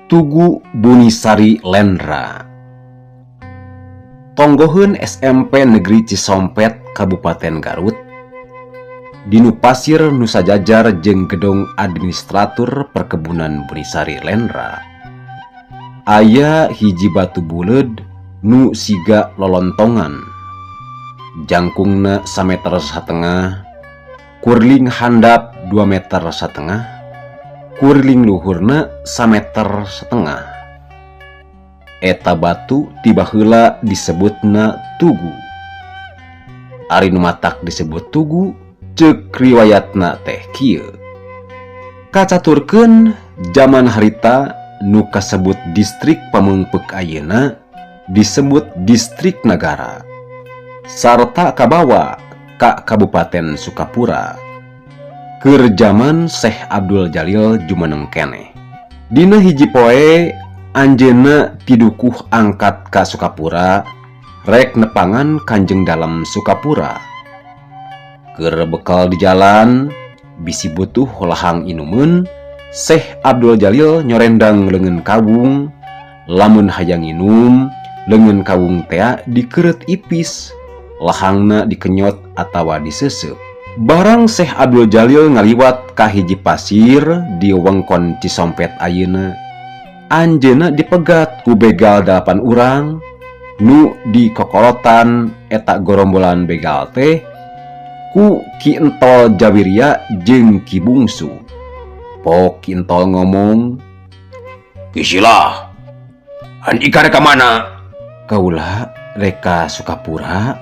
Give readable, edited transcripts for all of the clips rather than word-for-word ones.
Tugu Bunisari Lendra. Tonggoheun SMP Negeri Cisompet, Kabupaten Garut, dinu pasir nu sajajar jeung gedong administratur perkebunan Bunisari Lendra, aya hiji batu buleud nu siga lolontongan, jangkungna 1,5 meter, kuriling handap 2,5 meter, kuriling luhurna 1,5 meter. Eta batu ti baheula disebutna tugu. Ari nu matak disebut tugu, ceuk riwayatna teh kieu: kacaturkeun jaman harita nu kasebut Distrik Pameungpeuk ayeuna disebut Distrik Nagara sarta kabawa ka Kabupaten Sukapura, keur jaman Syekh Abdul Jalil jumeneng keneh. Dina hiji poe anjeunna ti Dukuh angkat ka Sukapura rek nepangan Kanjeng Dalem Sukapura. Keur bekal di jalan, bisi butuh lahang inumeun, Syekh Abdul Jalil nyorendang leungeun kawung. Lamun hayang nginum, leungeun kawung tea dikeureut ipis, lahangna dikenyot atawa diseuseup. Barang Syekh Abdul Jalil ngaliwat ka hiji pasir di wewengkon Cisompet ayeuna, anjeunna dipegat ku begal dalapan urang nu dikokolotan eta gorombolan begal teh ku Ki Entol Jawiria jeung Ki Bungsu. Pok Ki Entol ngomong, "Ki Silah, andika rek ka mana?" "Kaula rek ka Sukapura,"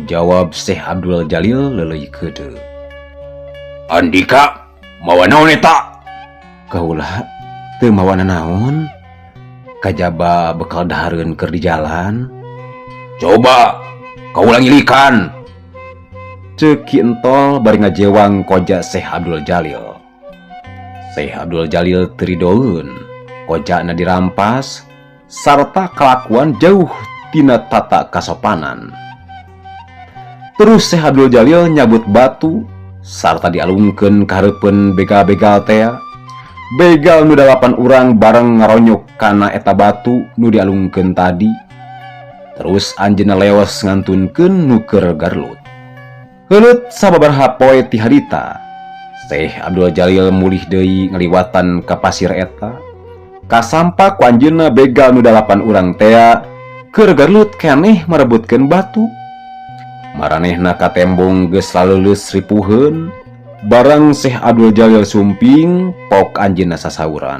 jawab Syekh Abdul Jalil leuleuy keudeuh. "Andika mawa naon eta?" "Kaula teu mawa nanaon, kajaba bekal dahareun keur di jalan." "Coba kaula ngilikan," ceuk Ki Entol bari ngajewang koja Syekh Abdul Jalil. Syekh Abdul Jalil teu ridoeun kojana dirampas sarta kalakuan jauh tina tata kasopanan. Terus Syekh Abdul Jalil nyabut batu sarta dialungkeun ka hareupeun begal-begal tea. Begal nu dalapan urang bareng ngaronyok kana eta batu nu dialungkeun tadi. Terus anjeunna leos ngantunkeun nu keur garlut. Heuleut sababaraha poe ti harita, Syekh Abdul Jalil mulih deui ngaliwatan ka pasir eta. Kasampak ku anjeunna begal nu dalapan urang tea keur garlut keneh merebutkeun batu. Maranehna katembong geus laleuleus ripuheun. Barang Syekh Abdul Jalil sumping, pok anjeunna sasauran.